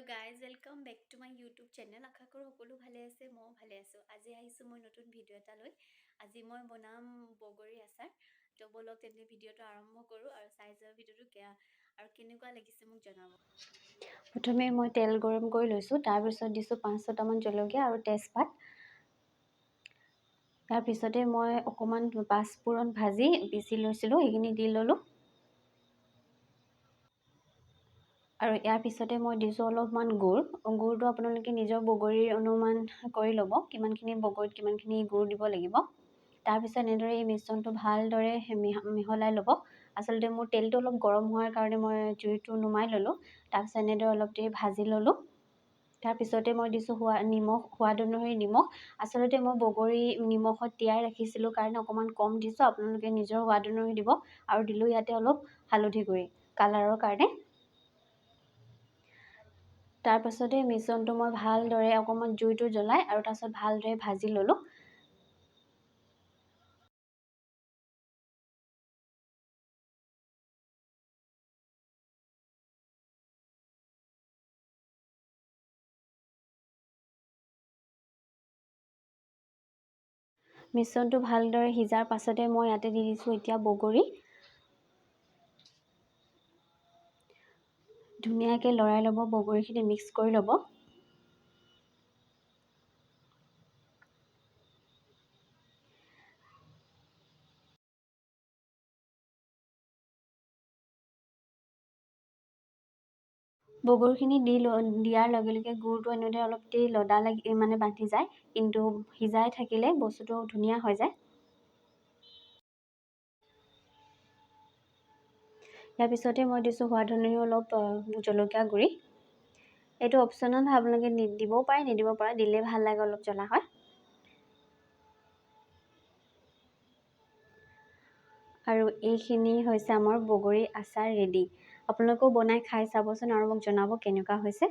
Guys, welcome back to my YouTube channel. আশা কৰোঁ সকলো ভালে আছে, ময়ো ভালে আছোঁ। আজি আহিছোঁ মই নতুন ভিডিঅ' এটা লৈ। আজি মই বনাম বগৰী আচাৰ। তো ব'লক তেন্তে ভিডিঅ'টো আৰম্ভ কৰোঁ আৰু চাই যোৱা ভিডিঅ'টো আৰু কেনেকুৱা লাগিছে মোক জনাব। প্ৰথমে মই তেল গৰম কৰি লৈছোঁ, তাৰপিছত দিছোঁ 5-6টামান জলকীয়া আৰু তেজপাত। তাৰপিছতে মই অকণমান পাঁচফোৰণ ভাজি পিচি লৈছিলোঁ, সেইখিনি দি ল'লোঁ। আৰু ইয়াৰ পিছতে মই দিছোঁ অলপমান গুৰ। গুৰটো আপোনালোকে নিজৰ বগৰীৰ অনুমান কৰি ল'ব, কিমানখিনি বগৰীত কিমানখিনি গুৰ দিব লাগিব। তাৰপিছত এনেদৰে এই মিশ্ৰণটো ভালদৰে মিহলাই ল'ব। আচলতে মোৰ তেলটো অলপ গৰম হোৱাৰ কাৰণে মই জুইটো নুমাই ল'লোঁ। তাৰপিছত এনেদৰে অলপ দেৰি ভাজি ল'লোঁ। তাৰপিছতে মই দিছোঁ নিমখ, সোৱাদ অনুসৰি নিমখ। আচলতে মই বগৰী নিমখত তিয়াই ৰাখিছিলোঁ কাৰণে অকণমান কম দিছোঁ, আপোনালোকে নিজৰ সোৱাদ অনুসৰি দিব। আৰু দিলোঁ ইয়াতে অলপ হালধি গুড়ি কালাৰৰ কাৰণে। তাৰপাছতে মিশ্ৰণটো মই ভালদৰে অকণমান জুইটো জ্বলাই আৰু তাৰপাছত ভালদৰে ভাজি ল'লোঁ। মিশ্ৰণটো ভালদৰে সিজাৰ পাছতে মই ইয়াতে দি দিছোঁ এতিয়া বগৰী। ধুনীয়াকৈ লৰাই ল'ব, বগৰীখিনি মিক্স কৰি ল'ব। বগৰীখিনি দিয়াৰ লগে লগে গুৰটো এনেদৰে অলপ দেৰি লদা লাগি মানে বান্ধি যায়, কিন্তু সিজাই থাকিলে বস্তুটো ধুনীয়া হৈ যায়। ইয়াৰ পিছতে মই দিছোঁ সোৱাদ অনুসৰি অলপ জলকীয়া গুড়ি। এইটো অপশ্যনেল হয়, আপোনালোকে দিবও পাৰে নিদিব পাৰে, দিলে ভাল লাগে, অলপ জ্বলা হয়। আৰু এইখিনি হৈছে আমাৰ বগৰী আচাৰ ৰেডি। আপোনালোকেও বনাই খাই চাবচোন আৰু মোক জনাব কেনেকুৱা হৈছে।